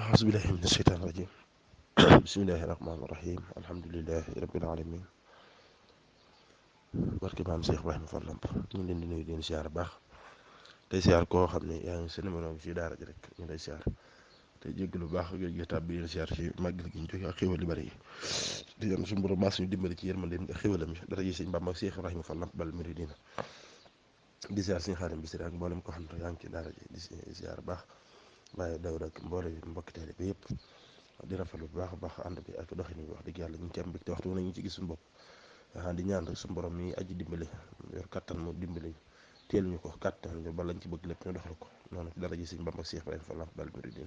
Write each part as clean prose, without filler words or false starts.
أعوذ بالله من الشيطان الرجيم بسم الله الرحمن الرحيم الحمد لله رب العالمين barke maam Cheikh Ibrahima Fall Lamp ñu ngi leen di nuyu di leen siyaar baax tey siyaar koo xam ne yaa ngi sa numéro bi ci daara ji rek ñu lay siyaar tey jégg lu baax ak yooyu tab bi leen siyaar ci màggal gi ñu jóge ak xéwal yu bari yi di yam suñu borom maas ñu dimbali ci yërmande ak xéwalam yi dara ji sëñ Bamba Cheikh Ibrahima Fall Lamp bal muridina di siyaar suñu xaalim bi si ak mboolem ko xam ne yaa ngi ci daara ji di siyaar baax waaye daw rek mboole mbokki taalibe bi yëpp di rafetlu bu baax a baax ànd bi ak doxin bi wax dëgg yàlla ñu ngi ci am mbégte waxtu nañu ci gis suñu bopp di ñaan rek suñu borom mi aji dimbali yor kattan mu dimbali teel ñu ko kattan ñu ba lañ ci bëgg lépp ñu doxal ko noonu ci dara ji sëñ Bamba Cheikh Ibrahima Fall Lamp Baal Muridiin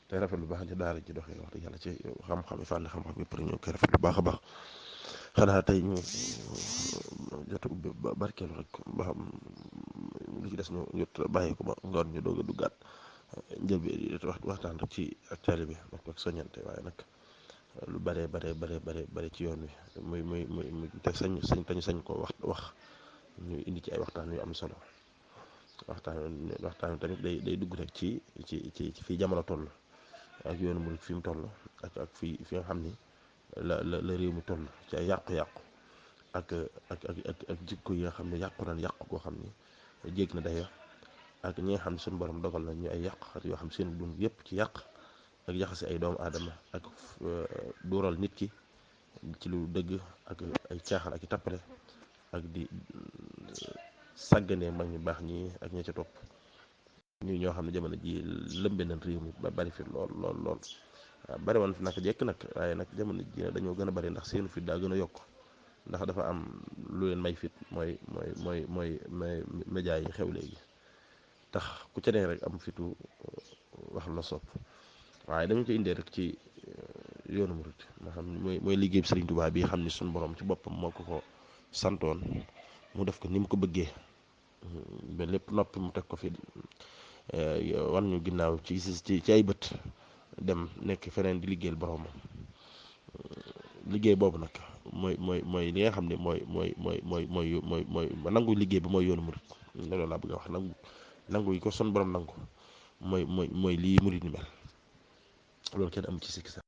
tey rafetlu bu baax ci daara ji doxee wax dëgg yàlla ci xam-xam yi fànn xam-xam yëpp rek ñu koy rafetlu bu baax a baax xanaa tey ñu jot a ubbi barkeelu rek ba xam li ci des ñu bàyyi ko ba ngoon ñu doog a duggaat njël bi waxtaan rek ci ak taalibe bi ak soññante waaye nag lu bare ci yoon wi muy te sañ ko wax ñu indi ci ay waxtaan yu am solo waxtaan tamit day dugg rek ci fii jamono toll ak yoonu murid fi mu toll ak fi nga xam ni la réew mi toll ci ay yàqu-yàqu ak jikko yi nga xam ne yàqu koo xam ni jégg na dayo ak ñi nga xam ne suñu borom dogal na ñu ay yàqkat yoo xam seen dund yëpp ci yàq ak jaxase ay doomu aadama ak duural nit ki ci lu dëgg ak ay caaxaan ak i tappale ak di sàgganee mag ñu baax ñi ak ña ca topp ñu ñoo xam ne jamono ji lëmbe nañ réew mi ba bari fi lool waaw bari woon fi nag jekk nag waaye nag jamono ji dañoo gën a bari ndax seenu fit daa gën a yokk ndax dafa am lu leen may fit mooy média yi xew léegi tax ku ca ne rek am fitu wax la sopp waaye dañu ko indee rek ci yoonu murid nga xam ne mooy liggéey bi Sëriñ Tuubaa bi xam ni suñu borom ci boppam moo ko santoon mu def ko ni mu ko bëggee ba lépp noppi mu teg ko fi wan ñu ginnaaw ci ay bët dem nekk feneen di liggéeyal boromam liggéey boobu nag mooy li nga xam ne mooy nangu liggéey bi mooy yoonu murid loolu laa bëgg a wax nangu yi ko son borom nangu mooy lii murid ni mel loolu kenn amu ci sikki sax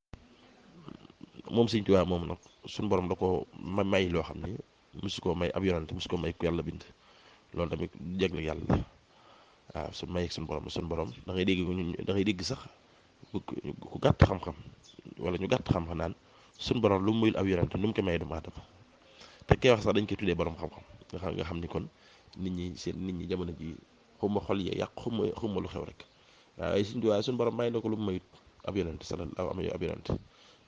moom Sëñ Tuubaa moom nag suñu borom da ko may loo xam ne musu koo may ab yonante musu koo may ku yàlla bind loolu tamit jégle yàlla la waaw su may suñu borom da ngay dégg sax ku gàtt xam-xam wala ñu gàtt xam-xam naan suñu borom lu mu muyul ab yonante nu mu ko may doomu aadama te kay wax sax dañ koy tuddee borom xam-xam nga xam ni kon nit ñi jamono ji xuma xol yi yàq xuma lu xew rek waaye suñu borom may na ko lu mu mayut ab yonante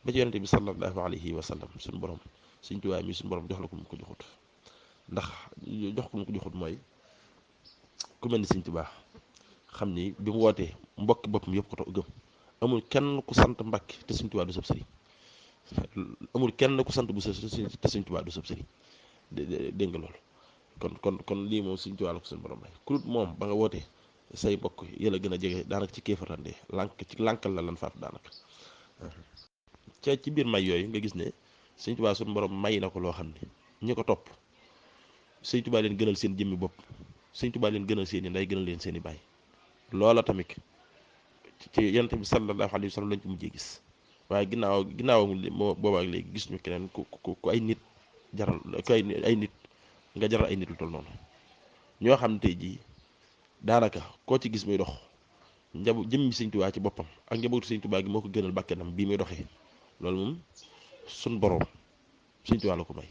ba ci yonante bi sallallahu alayhi wa sallam suñu borom Sëñ Tuubaa mi suñu borom jox la ko mu ko joxut ndax jox ko mu ko joxut mooy ku mel ni Sëñ Tuubaa xam ni bi mu wootee mbokki boppam yëpp ko gëm amul kenn ku sant Mbàkke te Sëñ Tuubaa du sab sëriñ amul kenn ku sant bu te Sëñ Tuubaa du sab sëriñ dégg nga loolu kon lii moom Sëñ Tuubaa la ko suñu borom may ku dul moom ba nga wootee say mbokk yëla gën a jege daanaka ci kéefarandee lànkal la lan faatu daanaka ci biir may yooyu nga gis ne Sëñ Tuubaa suñu borom may na ko loo xam ne ñi ko topp Sëñ Tuubaa leen gënal seen jëmmi bopp Sëñ Tuubaa leen gënal seen i ndey gënal leen seen i baay loola tamit ci yonent bi sallallahu alayhi wa sallam lañ ci mujjee gis waaye ginnaaw booba ak léegi gis ñu keneen ku ay nit jaral ku ay nit nga jaral ay nit lu toll noonu ñoo xam ne tey jii daanaka koo ci gis muy dox jëmmi Sëñ Tuubaa ci boppam ak njabootu Sëñ Tuubaa gi moo ko gënal bakkanam bii muy doxee loolu moom suñ borom Sëñ Tuubaa la ko may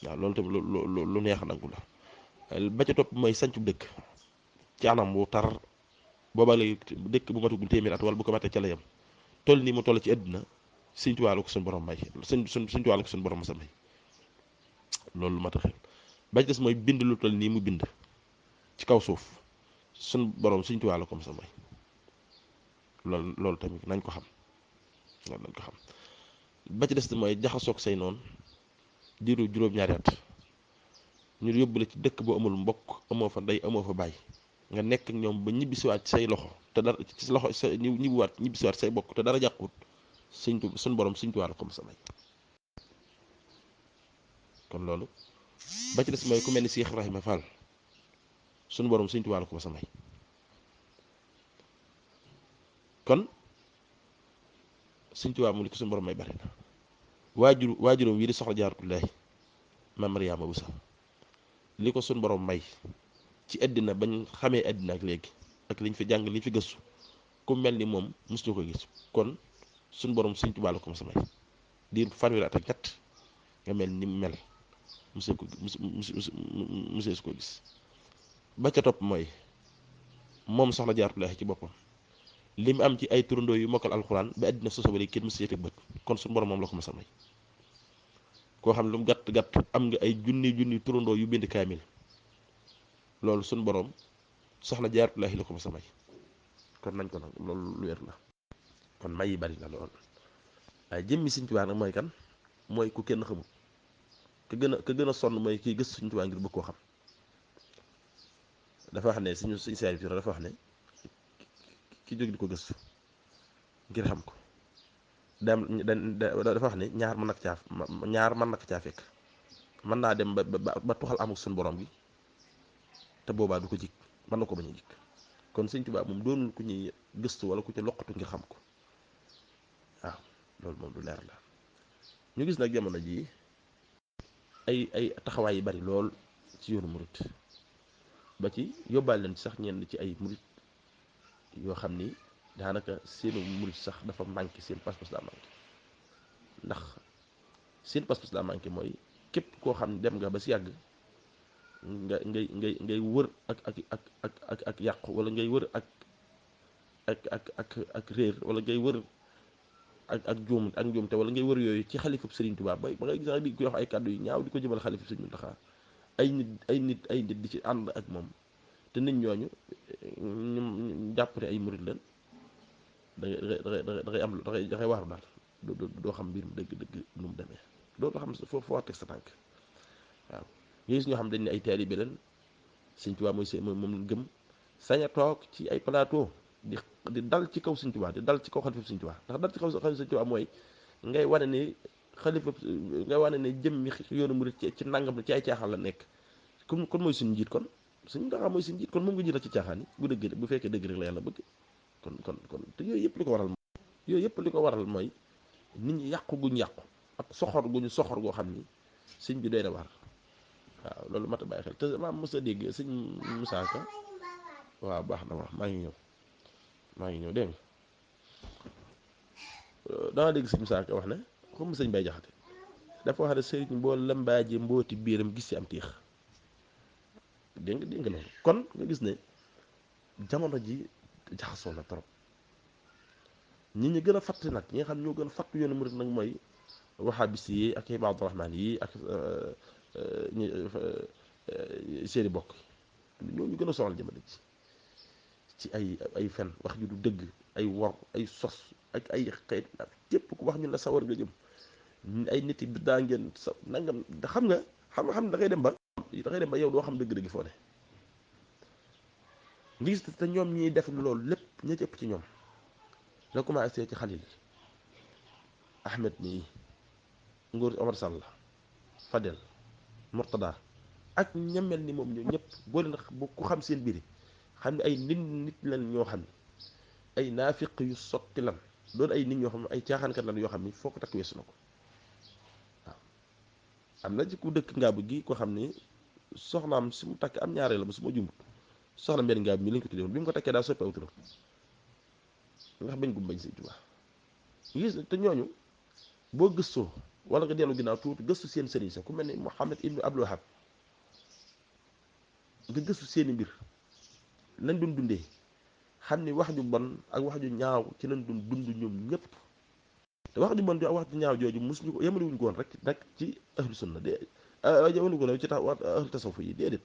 waaw loolu tamit lu neex nangu la ba ca topp mooy sancu dëkk ci anam bu tar booba léegi dëkk bu matugul téeméer at wala bu ko matee ca la yem toll nii mu toll ci àddina Sëñ Tuubaa la ko suñ borom may Sëñ Tuubaa la ko suñ borom ma sa may loolu lu mat a xel ba ci des mooy bind lu toll nii mu bind ci kaw suuf suñ borom Sëñ Tuubaa la ko ma sa may loolu tamit nañ ko xam ba ci des mooy jaxasoog say noonu diiru juróom-ñaari at ñu yóbbu la ci dëkk boo amul mbokk amoo fa ndey amoo fa baay nga nekk ak ñoom ba ñibbisiwaat say loxo te dara ci sa loxo sa ñibbisiwaat say bokk te dara jàqut suñ borom Sëñ Tuubaa la ko sa may kon loolu ba ci des mooy ku mel ni Cheikh Ibrahima Fall suñu borom Sëñ Tuubaa la ko sa may kon Sëñ Tuubaa mu li ko suñu borom may bari na waajuram wii di soxla jaaratullaahi ma Mariyaama Buso li ko suñu borom may ci àddina bañ xamee àddina ak léegi ak liñ fi jàng liñ fi gëstu ku mel ni moom mosuñu ko gis kon suñu borom Sëñ Tuubaa la ko mos a may diir fanweeri at ak ñett nga mel ni mu mel mosee ko mosee su ko gis ba ca topp mooy moom soxla jaaratullaahi ci boppam li mu am ci ay turandoo yu mokkal alxuraan ba àddina soso ba léegi kenn mosu teg bët kon suñu borom moom la ko mos a may koo xam ne lu mu gàtt gàtt am nga ay junni turandoo yu bind kaamil loolu suñu borom soxna jaaratullaahi la ko mos a may kon nañ ko nag loolu lu wér la kon may yi bari na lool waaye jëmmi Sëñ Tuubaa nag mooy kan mooy ku kenn xamul ka gën a sonn mooy kii gës Sëñ Tuubaa ngir bëgg koo xam dafa wax ne suñu service dafa wax ne ki jóg di ko gëstu ngir xam ko dafa wax ne ñaar mën na ko caa fekk mën naa dem ba tuxal amul suñu borom gi te boobaa du ko jik mën na ko bañ a jik kon Sëñ Tuubaa moom doonul ku ñuy gëstu wala ku ci loqatu ngir xam ko waaw loolu moom du leer la ñu gis nag jamono jii ay taxawaay yi bari lool ci yoonu murit ba ci yóbbaale leen sax ñenn ci ay murit yoo xam ni daanaka seenu murit sax dafa manqué seen pas-pas daa manqué ndax seen pas-pas daa manqué mooy képp koo xam ne dem nga ba si yàgg ngay wër ak yàqu wala ngay wër ak réer wala ngay wër ak juumte wala ngay wër yooyu ci xalifab Sëriñ Tuubaa ba ngay gis di ko wax ay kàddu yu ñaaw di ko jëmal xalifab Sëriñ Muntaxaa ay nit di ci ànd ak moom te nit ñooñu ñu jàpp ne ay murit lan da ngay waaru daal doo xam mbir mu dëgg nu mu demee doo xam foo war teg sa tànk waaw nga gis ñoo xam dañ ne ay taalibe lan Sëñ Tuubaa moom gëm sañ a toog ci ay plateau di dal ci kaw Sëñ Tuubaa di dal ci kaw xalifa Sëñ Tuubaa ndax dal ci kaw xalifa Sëñ Tuubaa mooy ngay wane ne xalifa ngay wane ne jëmmi yoonu murit ci nangam la ci ay caaxaan la nekk kon mooy suñu njiit kon suñu ndaxaa mooy suñu njiit kon moom nga jiital ci caaxaan yi bu fekkee dëgg rek la yàlla bëgg kon te yooyu yëpp li ko waral mooy nit ñi yàqu guñ yàqu ak soxor goo xam ni sëñ bi doy na war waaw loolu mat a bàyyi xel te maa mos a dégg sëñ Musaa Ka waaw baax na wax maa ngi ñëw dégg nga danga dégg sëñ Musaa Ka wax ne comme sëñ Bay Jaxate dafa wax ne sëriñ boo lambaaje mbooti biiram gis ci am tiix dégg nga loolu kon nga gis ne jamono ji jaxasoo na trop ñi gën a fatt nag ñi nga xam ñoo gën a fatt yoonu murit nag mooy wahabis yi ak Ibaadu Rahmaan yi ak seeni bokk ñooñu gën a sonal jamono ji ci ay fen wax ju du dëgg ay wor ay sos ak ay xeet képp ku wax ñu la sawar nga jëm ay nit yi biddaa ngeen sa nangam xam nga da ngay dem ba yow doo xam dëgg-dëgg foo ne nga gis te ñoom ñiy def loolu lépp ña ci ëpp ci ñoom la commencé ci Xalil Ahmed nii Ngor Omar Sall Fadel Murtada ak ñamel ni moom ñoo ñëpp boo leen ku xam seen biir xam ne ay nit lan ñoo xam ne ay naafiq yu sotti lan doon ay nit ñoo xam ne ay caaxaankat lan yoo xam ni foo ko takk weesu na ko waaw am na ci ku dëkk ngaabu gi ko xam ni soxnaam si mu takk am ñaareel la ba su ma jumbut soxna mbenn ngaabu mi lañ ko tuddee woon bi mu ko takkee daa soppi aw turam ndax bañ gum bañ Sëñ Tuubaa gis te ñooñu boo gëstoo wala nga dellu ginnaaw tuuti gëstu seen sëriñ sa ku mel ni Muhammad ibnu Abdul Wahab nga gëstu seeni mbir lañ doon dundee xam ni wax ju bon ak wax ju ñaaw ci lañ doon dund ñoom ñëpp te wax ju bon ak wax ju ñaaw jooju mosuñu ko yemale wuñ ko woon rek ci ahlu sunna de yemale ko ci tax ahlu tasawuf yi déedéet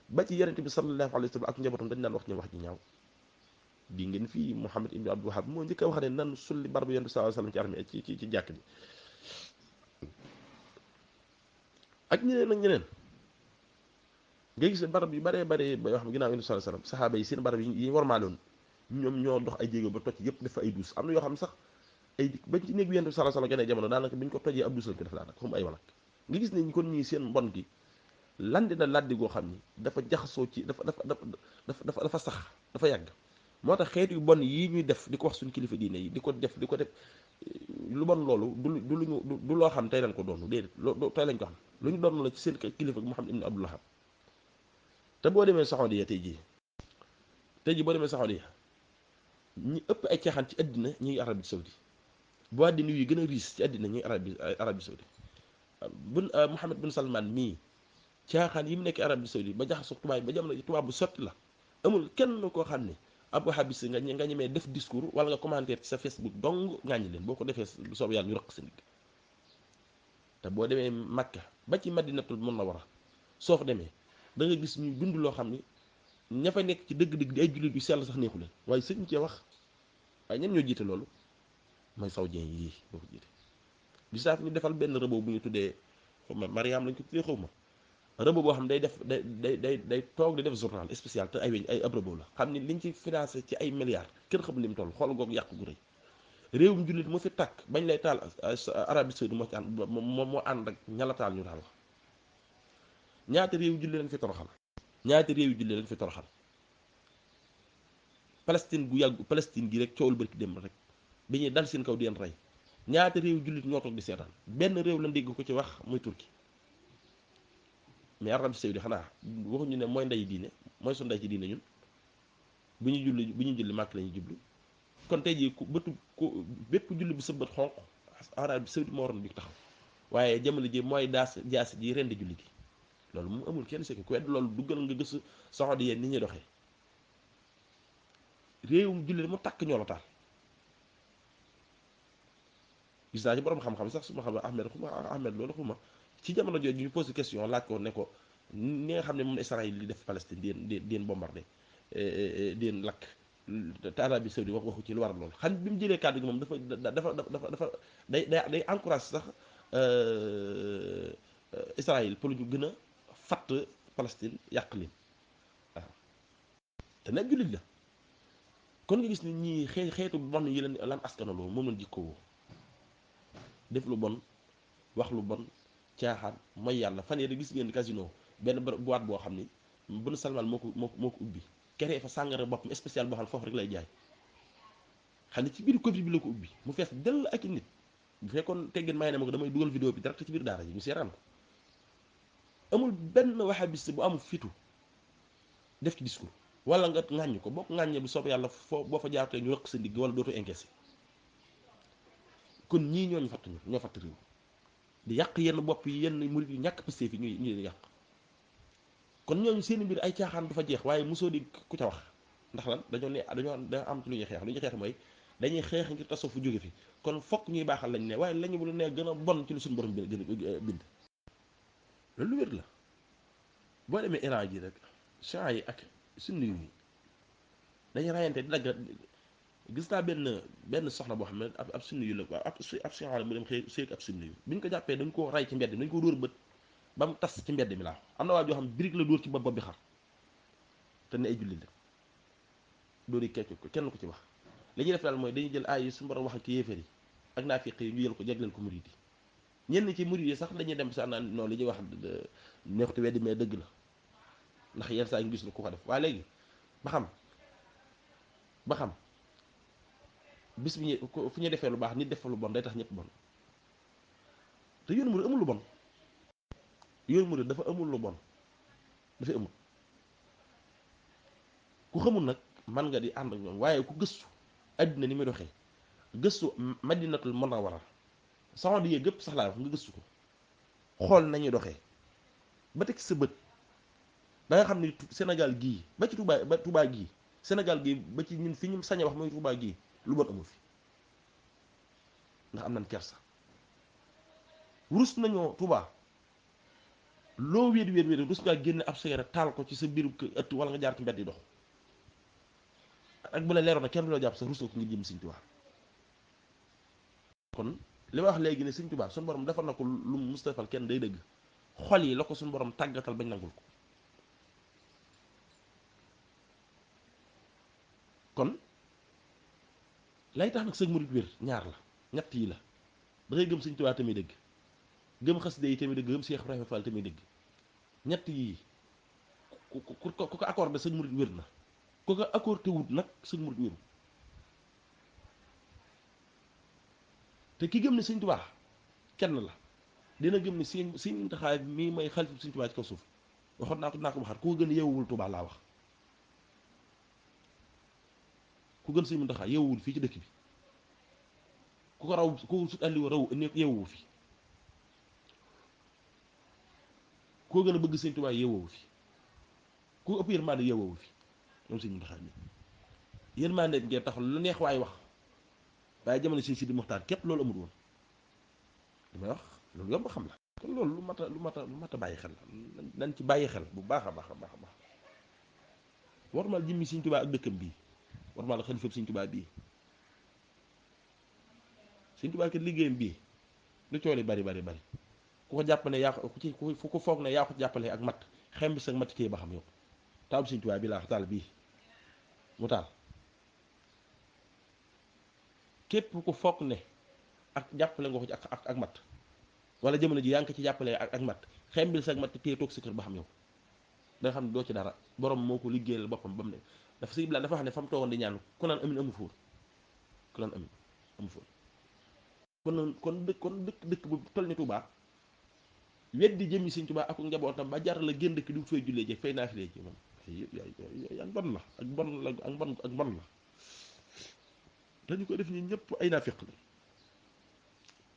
ba ci yonent bi sallallahu alayhi wa sallam ak njabootam dañ naan wax ñu wax ju ñaaw di ngeen fii Muhammad ibnu Abdul Wahab moo njëkk a wax ne nan sulli barab yonent bi sallallahu alayhi wa sallam ci armée ci jàkk ji ak ñeneen nga gis barab yu baree ba yoo xam ne ginnaaw yonent bi sallallahu alayhi wa sallam saxaaba yi seen barab yi warmaaloon ñoom ñoo dox ay jéego ba toj yëpp dafa ay duus am na yoo xam ne sax ay bañ ci néeg bi yonent bi sallallahu alayhi wa sallam gën a jamono daanaka biñ ko tojee ab duus lañ ko def daanaka comme ay wanag nga gis ne kon ñii seen mbon gi landi na laddi goo xam ni dafa jaxasoo ci dafa sax dafa yàgg moo tax xeet yu bon yii ñuy def di ko wax suñu kilifa diine yi di ko def lu bon loolu du luñu du loo xam tey lañ ko doon déedéet tey lañ ko xam lu ñu doon la ci seen kilifa Muhammad ibn Abdul Wahhab te boo demee Saoudiya tey jii boo demee Saoudiya ñi ëpp ay caaxaan ci àddina ñi ngi Arabie Saoudi bu àddina yi gën a riis ci àddina ñi ngi Arabie Saoudi bun Mohammed bin Salman mii caaxaan yi mu nekk Arabie Saoudi ba jaxasoo tubaab ba jamono tubaab bu sotti la amul kenn koo xam ne ab wahabis nga ñemee def discours wala nga commentaire ci sa Facebook dong ngaañi leen boo ko defee lu soob yàlla ñu rëq sa ndigg te boo demee Makka ba ci Madinatul Munawwara soo fa demee da nga gis ñu dund loo xam ni ña fa nekk ci dëgg-dëgg di ay jullit yu sell sax neexu leen waaye sëñ cee wax waaye ñen ñoo jiite loolu mooy saoudien yii boo ko jiite gis naa fi ñu defal benn rëboo bu ñu tuddee xaw ma Mariam lañ ko tuddee xaw ma rëboo boo xam ne day def day toog di def journal spécial te ay weñ ay ab rëboo la xam ni liñ ci financé ci ay milliards kenn xamul li mu toll xool googu yàqu gu rëy réewum jullit mu fi tàkk bañ lay taal Arabie Saoudite moo ci ànd moom moo ànd ak ñala taal ñu taal la ñaata réew jullit lañ fi toroxal ñaata réew yu jullit lañ fi toroxal Palestine gu yàgg Palestine gi rek coowul bërki dem rek bi ñuy dal seen kaw di leen rey ñaata réew jullit ñoo toog di seetaan benn réew la dégg ko ci wax muy Turquie mais Arabie Saoudite xanaa waxuñu ne mooy ndey diine mooy su ndey ci diine ñun bu ñu julli màkk la ñuy jublu kon tey jii bépp julli bu sa bët xonq Arabie Saoudite moo waroon di taxaw waaye jamono ji mooy jaas ji rendi julli gi loolu mu amul kenn sekk ku wedd loolu duggal nga gëstu Saoudia yéen ni ñuy doxee réewum jullit mu takk ñoo la taal gis naa ci borom xam-xam sax su ma xam Ahmed loolu xuma ci jamono jooju ñu posé question laaj ko ne ko ni nga xam ne moom Israël li def Palestine di bombardé di lakk te Arabie Saoudite waxu ci lu waral loolu xam bi mu jëlee kàddu gi moom dafa day encourage sax Israël pour ñu gën a fatt Palestine yàq leen waaw te nag jullit la kon nga gis ni ñii xeetu bon yi lan askanaloo moom lañ jikkoo def lu bon wax lu bon caaxaan mooy yàlla fan yii gis ngeen casino benn boîte boo xam ni Bin Salman moo ko ubbi keree fa sàngara boppam spécial boo xam ne foofu rek lay jaay xam ne ci biir Covid bi la ko ubbi mu fees dell ak i nit bu fekkoon teggeen may na ma ko damay dugal vidéo bi direct ci biir daara ji ñu seetaan ko amul benn wahabiste bu amul fitu def ci discours wala nga ŋàññ ko boo ko ŋàññee bu soob yàlla foo boo fa jaartee ñu rëq sa ndigg wala dootu encaissé kon ñii ñooñu fatt ñoo fatt réew di yàq yenn bopp yi yenn murit yu ñàkk pasté fi ñuy yàq kon ñooñu seen mbir ay caaxaan du fa jeex waaye mosoo di ku ca wax ndax lan dañoo am ci lu ñuy xeex lu ñuy xeex mooy dañuy xeex ngir tasoo fu jóge fi kon fokk ñuy baaxal lañ ne waaye lañu bu lu ne gën a bon ci lu suñu borom gën a bind loolu lu wér la boo demee Iran ji rek chiites yi ak sunni yi dañuy rayante di dagg gis naa benn soxna boo xam ne ab sunni yu la quoi ab chiite la mu dem xëy séeg ab sunni yu bi ñu ko jàppee dañ ko ray ci mbedd dañ ko dóor bët ba mu tas ci mbedd mi laa am na waa joo xam ne birig la dóor ci bopp bi xar te ne ay jullit la dóor yi kenn ko ci wax li ñuy def daal mooy dañuy jël ay suñu borom wax ak yéefar yi ak naafiq yi ñu jël ko jagleel ko murid yi ñenn ci murid yi sax dañuy dem sax naan noonu li ñuy wax neexutu weddi mais dëgg la ndax yenn saa ñu gis lu ku ko def waaye léegi ba xam bis bi ñu fu ñu defee lu baax nit def fa lu bon day tax ñëpp bon te yoonu murid amul lu bon yoonu murid dafa amul lu bon dafa amul ku xamul nag man nga di ànd ak ñoom waaye ku gëstu àddina ni muy doxee gëstu Madinatul Munawwara Saoudia gëpp sax laa wax nga gëstu ko xool nañuy doxee ba teg sa bët da nga xam ni Sénégal gii ba ci Touba gii Sénégal gii ba ci ñun fi ñu sañ a wax mooy Touba gii lu bon amul fi ndax am nañ kersa rus nañoo Touba loo wéet rus ngaa génne ab sigaret taal ko ci sa biiru ëtt wala nga jaar ci mbedd yi dox ak bu la leeroon na kenn loo jàpp sax rus ko ngir jëm Sëñ Tuubaa kon li ma wax léegi ne Sëñ Tuubaa suñu borom defal na ko lu mu mustafal kenn day dëgg xol yi la ko suñu borom tàggatal bañ nangul ko kon lay tax nag sëñ murit wér ñaar la ñett yi la da ngay gëm Sëñ Tuubaa tamit dëgg gëm xasida yi tamit dëgg gëm Cheikh Ibrahima Fall tamit dëgg ñett yii ku ko accordé sëñ murit wér na ko nga accordé wut nag sëñ murit wéru te ki gëm ne sëñ Tuubaa kenn la dina gëm ne sëñ Muntaxaa mii may xalifa sëñ Tuubaa ci kaw suuf waxoon naa ko dinaa ko waxaat ku ko gën a yeewuwul Tuubaa laa wax ku gën sëñ Muntaxaa yeewuwul fii ci dëkk bi ku ko raw ku ko sut àlli raw yeewuwu fi ku ko gën a bëgg sëñ Tuubaa yeewuwu fi ku ëpp yërmande yeewuwu fi moom sëñ Muntaxaa mi yërmande ngeen tax lu neex waay wax waaye jamono sëñ Sidi Muxtaar képp loolu amul woon li may wax loolu yomb xam la kon loolu lu mat a bàyyi xel la nañ ci bàyyi xel bu baax a baax a baax a baax warmal jëmmi sëñ Tuubaa ak dëkkam bii warmal xalifa sëñ Tuubaa bii sëñ Tuubaa kat liggéeyam bii lu cooli bari ku ko jàpp ne yaa ko ci fu ko foog ne yaa ko jàppale ak matt xem bi sa matt téye ba xam yow taal sëñ Tuubaa bi laa taal bii mu taal képp ku foog ne ak jàppale nga ko ci ak matt wala jamono ji yaa ngi ko ci jàppale ak matt xem bi sa matt téye toog sa kër ba xam yow da nga xam ne doo ci dara borom moo ko liggéeyal boppam ba mu ne dafa si dafa wax ne fa mu toogoon di ñaan ku naan amin amu fóor ku naan amin amu fóor kon dëkk bu toll ni Touba weddi jëmmi sëñ Touba ak njabootam ba jar la génn dëkk du fay jullee je fay naa fi ci moom yëpp yaa bon la ak bon la dañu ko def ñi ñëpp ay naafiq la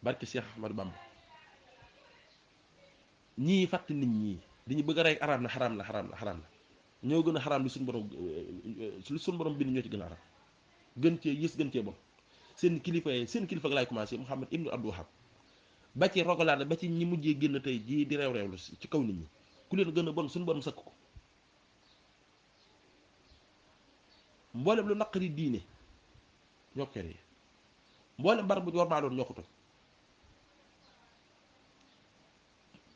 barke Cheikh Ahmadou Bamba ñii fàtt nit ñi dañu bëgg a rey araam na xaraam na ñoo gën a xaraam li suñu borom bind ñoo ci gën a araam gën cee yës gën cee bon seen kilifa laay commencé Muhammad ibnu Abdul Wahab ba ci rogalaana ba ci ñi mujjee génn tey jii di reew ci kaw nit ñi ku leen gën a bon suñu borom sakk ko mboolem lu naqari diine ñoo ko créé mboolem bar bu war maa doon ñoo ko toj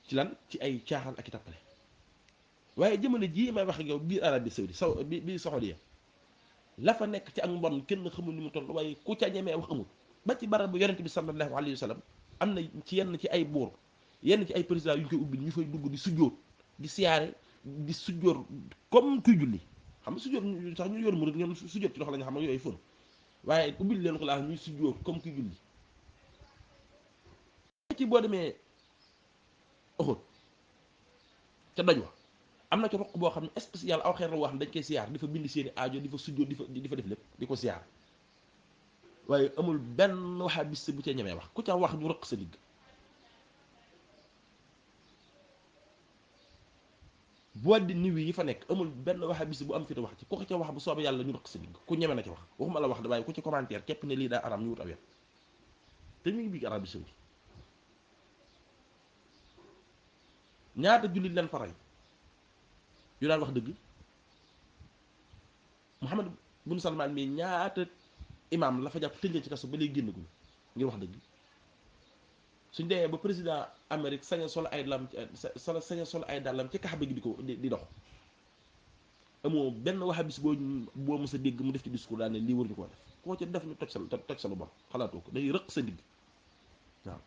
ci lan ci ay caaxaan ak i tappale waaye jamono jii may wax ak yow biir Arabie Saoudite biir Saoudia la fa nekk ci ak mbon kenn xamul ni mu toll waaye ku ca ñemee wax amul ba ci barab bu yonent bi sallallahu alayhi wa sallam am na ci yenn ci ay buur yenn ci ay président yu ñu koy ubbi ñu fay dugg di sujjóot di siyaare di sujjóot comme kuy julli xam nga sujjóot sax ñu yor murid ñoom sujjóot ci loxo la nga xam ne yooyu fën waaye ubbil leen ko laa ñuy sujjóot comme kuy julli ci boo demee Uhud ca doj wa am na ci roq boo xam ne spécial aw xeer la wax dañ koy siyaar di fa bind seeni aajo di fa sujjóot di fa def lépp di ko siyaar waaye amul benn waxa bis bu ca ñemee wax ku ca wax ñu rëq sa digg boîte de nuit yi fa nekk amul benn waxa bis bu am fi te wax ci ku ko ca wax bu soobee yàlla ñu rëq sa digg ku ñeme na ci wax waxuma la wax waaye ku ci commentaire képp ne lii daa aram ñu wut awet te ñu ngi biig Arabie Saoudite ñaata jullit leen faray yu daan wax dëgg Muhammad bun Salman mii ñaata imam la fa jàpp tëj ci kaso ba léegi génn guñ ngir wax dëgg suñ demee ba président Amérique sañ a sol ay dàllam ci Kaaba gi di dox amoo benn waxa bis boo mës a dégg mu def ci discours daal ne lii waruñu koo def koo ci def ñu toj sa lu bon xalaatoo ko day rëq sa digg waaw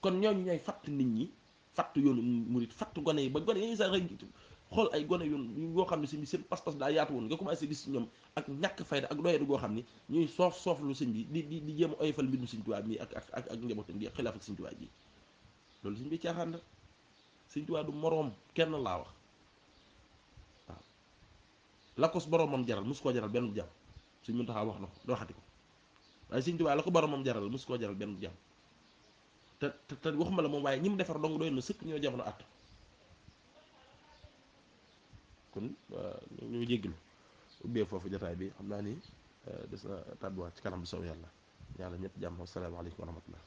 kon ñooñu ñooy fatt nit ñi fatt yoonu murit fatt gone yi ba gone yi sax xool ay gone yoo xam ne si seen pas-pas daa yaatu woon nga commencé gis ñoom ak ñàkk fayda ak doyadu goo xam ne ñuy soof lu sëñ bi di jéem a oyofal mbindum sëñ Tuubaa mi ak njabootam gi xilaaf ak sëñ Tuubaa ji loolu sëñ bi caaxaan la sëñ Tuubaa du moroom kenn laa wax waaw la ko boromam jaral mosu koo jaral benn jàmm suñ mën taxaa wax na ko doo xati ko waaye sëñ Tuubaa la ko boromam jaral mosu koo jaral benn jàmm te waxuma la moom waaye ñi mu defar dong doy na sëkk ñoo jamono at kon ñu jéggalu ubbee foofu jotaay bi xam naa ni des na tàbbiwaat ci kanam bi soow yàlla ñëpp jàmm asalaamaaleykum wa rahmatullah